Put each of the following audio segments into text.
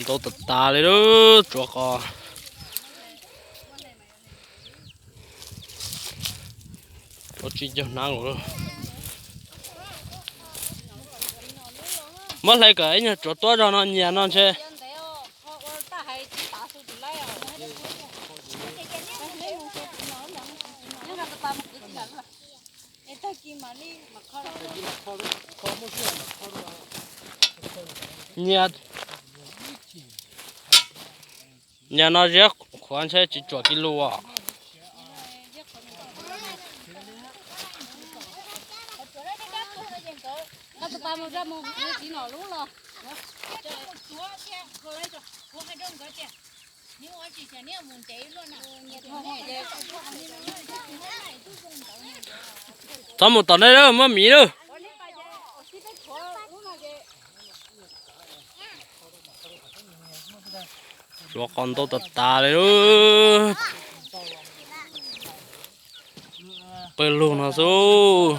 Ntau tas tas li lub tsuav qos. Tsuav tsis cog hnav lawm. Muab hlais kom ib nyuag tsuav tuab zog no nyias no ntshe. Nyias, nyias no ziab qhuav ntshe tsis tsuam kiv lus os. Txhob mus tom nej lawm, muab miv lawm. Tsuav qos ntau tas tas li lub pawg lug no xwb.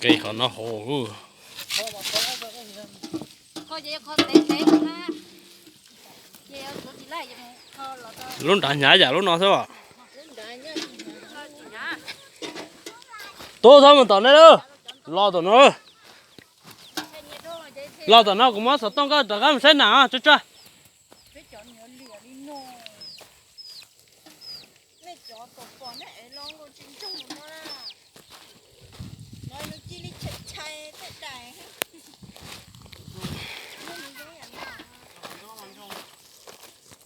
Kev qhov no hauv. Lub nrad hnyav yam lub no xwb. Tub txhob mus tom nej lawm, los tom no. Los tom no kuv muab xov tooj koj rov qab mus saib nas tsuag tsuag.